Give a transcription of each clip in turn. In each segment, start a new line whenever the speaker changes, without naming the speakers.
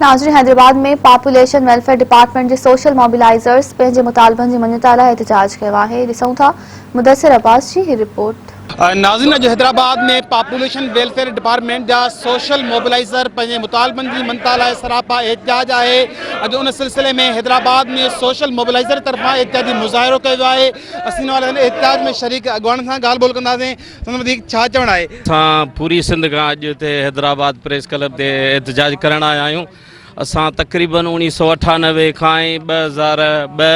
ناظرين Hyderabad ۾ population welfare department جي social موبلائيزرز پنهنجي مطالبن جي مڃتا لاء احتجاج ڪيو آهي ڏسون ٿا مدثر عباس جي هي رپورٽ.
ناظرين اڄ حيدرآباد ۾ پاپوليشن ويلفيئر ڊپارٽمينٽ جا سوشل موبلائيزر پنهنجي مطالبن جي مڃتا لاء سراپا احتجاج آهي اڄ ان سلسلي ۾ حيدرآباد ۾ سوشل موبلائيزر طرفان احتجاجي مظاهرو ڪيو ويو آهي اسين ان حوالي سان احتجاج ۾ شريڪ اڳواڻن سان ڳالهه ٻولهه ڪنداسين سندن وڌيڪ ڇا چوڻ آهي.
اسان پوري سنڌ کان اڄ هتي حيدرآباد پريس ڪلب تي احتجاج ڪرڻ آيا آهيون اسان تقريبن اوڻيهه سو اٺانوي کان ۽ 2002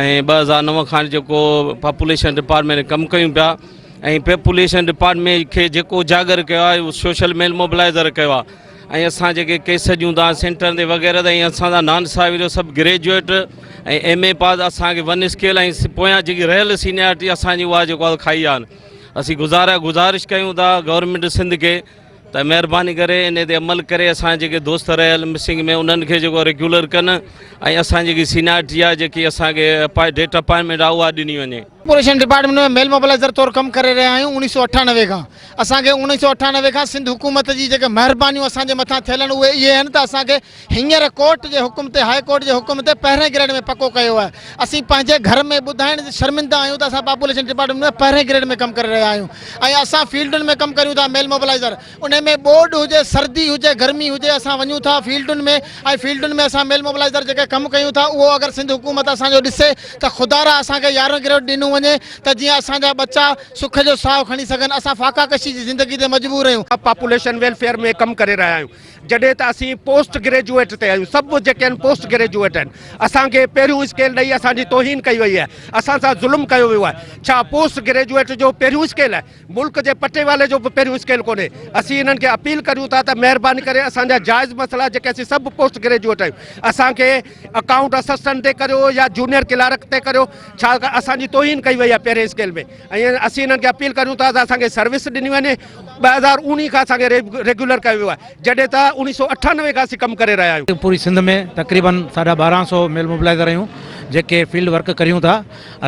۽ 2009 کان جيڪو پاپوليشن ڊپارٽمينٽ ڪم ڪيون پيا ۽ پاپوليشن ڊپارٽمينٽ کي جيڪو اجاگر ڪيو آهي اهو سوشل ميل موبلائزر ڪيو آهي ۽ اسان جيڪي ڪيس ڏيون ٿا سينٽرن تي وغيره ۽ اسان سان نانصاحبي جو سڀ گريجوئيٽ ۽ ايم اي پاس اسان کي ون اسڪيل ۽ پويان جيڪي رهيل سينيارٽي اسان جي اها جيڪو آهي کائي ويا آهن اسين گذارا گذارش ڪيون ٿا گورنمينٽ سنڌ کي ته مهرباني ڪري ان تي عمل ڪري اسان جيڪي دوست رهيل مسنگ ۾ انهن کي جيڪو ريگيولر ڪن ۽ اسان جيڪي سينيارٽي آهي جيڪي اسان کي ڊيٽ اپائنٽمينٽ آهي اها ڏني وڃي.
پاپوليشن ڊپارٽمينٽ ۾ ميل موبلائيزر طور ڪم ڪري رهيا آهيون 1998 کان اسان کي 1998 کان سنڌ حڪومت جي جيڪي مهربانيون اسان جي مٿان ٿيل آهن اهي اهي آهن ته اسان کي هينئر ڪورٽ جي حڪم تي هاء ڪورٽ جي حڪم تي پهرين گريڊ ۾ پڪو ڪيو آهي اسين پنهنجي گهر ۾ ٻڌائڻ تي شرمنده آهيون ته اسان پاپوليشن ڊپارٽمينٽ ۾ پهرين گريڊ ۾ ڪم ڪري رهيا آهيون ۽ اسان فيلڊن ۾ ڪم ڪريون ٿا ميل موبلائيزر انهي ۾ ٻوڏ هجي، سردي هجي، گرمي هجي اسان وڃون ٿا فيلڊن ۾ ۽ فيلڊن ۾ اسان ميل موبلائيزر جيڪي ڪم ڪيون ٿا اهو اگر سنڌ حڪومت اسان جو ڏسي ته خدارا اسان کي يارهون گريڊ ڏنو وڃي ته جيئن اسان جا ٻچا سک جو ساهه کڻي سگهن اسان فاقا ڪشي جي زندگي تي مجبور آهيون.
پاپوليشن ويلفيئر ۾ ڪم ڪري رهيا آهيون جڏهن ته اسين پوسٽ گريجوئيٽ تي آهيون سڀ جيڪي آهن پوسٽ گريجوئيٽ آهن اسان کي پهريون اسڪيل ڏئي اسان جي توهين ڪئي وئي آهي اسان سان ظلم ڪيو ويو آهي ڇا پوسٽ گريجوئيٽ جو پهريون اسڪيل آهي ملڪ جي پٽيوالي جو به پهريون اسڪيل ڪونهي، اسين انهن کي اپيل ڪريون ٿا ته مهرباني ڪري اسان جا جائز مسئلا جيڪي اسين سڀ پوسٽ گريجوئيٽ آهيون اسان کي اڪائونٽ اسسٽنٽ تي ڪريو يا جونيئر ڪلارڪ تي ڪريو ڇا اسان جي توهين ڪئي وئي آهي پهرين اسڪيل ۾ ۽ اسين انهن کي اپيل ڪريون ٿا ته اسان کي سروس ڏني وڃي 2019 کان اسان کي ريگيولر ڪيو ويو آهي جڏهن ته 1998 کان اسين ڪم ڪري رهيا آهيون.
پوري سنڌ ۾ تقريبن ساڍا ٻارهن سو ميل موبلائيزر آهيون جيڪي فيلڊ ورڪ ڪريون ٿا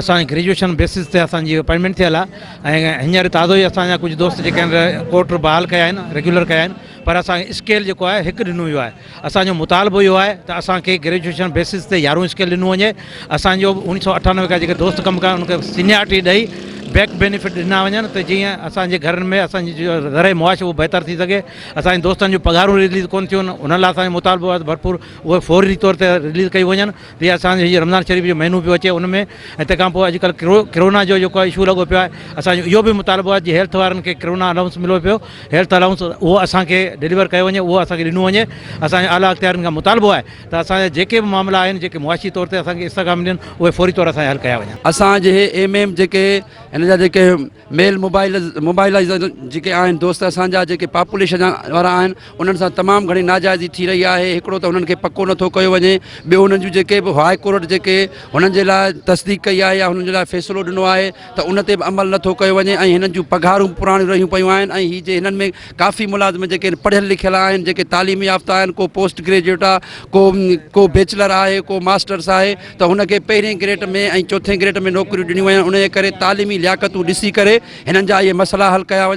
اسان جي گريجوئيشن بيسز تي اسان جي اپائنٽمينٽ ٿيل آهي ۽ هينئر تازو ئي اسان جا ڪجهه دوست جيڪي آهن ڪورٽ بحال ڪيا آهن ريگيولر ڪيا آهن پر اسان کي اسڪيل جيڪو آهي هڪ ڏنو ويو آهي اسان جو مطالبو اهو آهي ته اسان کي گريجوئيشن بيسز تي يارهون اسڪيل ڏنو وڃي اسان جو اوڻيهه سو اٺانوي کان جيڪي دوست ڪم ڪيا ان کي سينيارٽي ڏئي بيڪ بينيفٽ ڏنا وڃن ته جيئن اسان جي گهرن ۾ اسان جي زرعي معاش اهو بهتر ٿي سگهي اسان جي دوستن جون پگهارون رليز ڪون ٿيون آهن انهن لاء اسان جو مطالبو آهي ته ڀرپور اهي فوري طور تي رليز ڪيون وڃن جيئن اسان جو هي رمضان شريف جو مهينو پيو اچي ان ۾ ۽ تنهن کان پوء اڄڪلهه ڪرونا جو جيڪو اشو لڳو پيو آهي اسان جو اهو به مطالبو آهي جي هيلٿ وارن کي ڪرونا الائونس مليو پيو هيلٿ الائونس اهو اسان کي ڊليور ڪيو وڃي اهو اسان کي ڏنو وڃي اسان جي اعليٰ اختيارين کان مطالبو آهي ته اسان جا جيڪي به معاملا آهن جيڪي معاشي طور تي اسان کي استحڪام ڏين اهي فوري طور اسان جا حل ڪيا وڃن.
اسان جي ايم ايم جيڪي هن جا جيڪي ميل موبائلائيزر جيڪي آهن دوست اسان جا جيڪي پاپوليشن وارا آهن انهن سان تمام گهڻي ناجائزي ٿي رهي آهي هڪڙو ته انهن کي پڪو نٿو ڪيو وڃي ٻيو انهن جون جيڪي به هاء ڪورٽ جيڪي هنن جي لاء تصديق ڪئي آهي يا هنن جي لاء فيصلو ڏنو آهي ته ان تي به عمل نٿو ڪيو وڃي ۽ هنن جون پگهارون به پراڻيون رهيون پيون آهن ۽ هي جي هنن ۾ ڪافي ملازم جيڪي پڙهيل لکيل آهن جيڪي تعليم يافته آهن ڪو پوسٽ گريجوئيٽ آهي ڪو ڪو بيچلر آهي ڪو ماسٽرس آهي ته هن کي پهرين گريڊ ۾ ۽ چوٿين گريڊ ۾ نوڪريون ڏنيون وڃن انهيء ڪري تعليمي لياقتون ڏسي ڪري هنن جا اهي مسئلا حل ڪيا وڃن.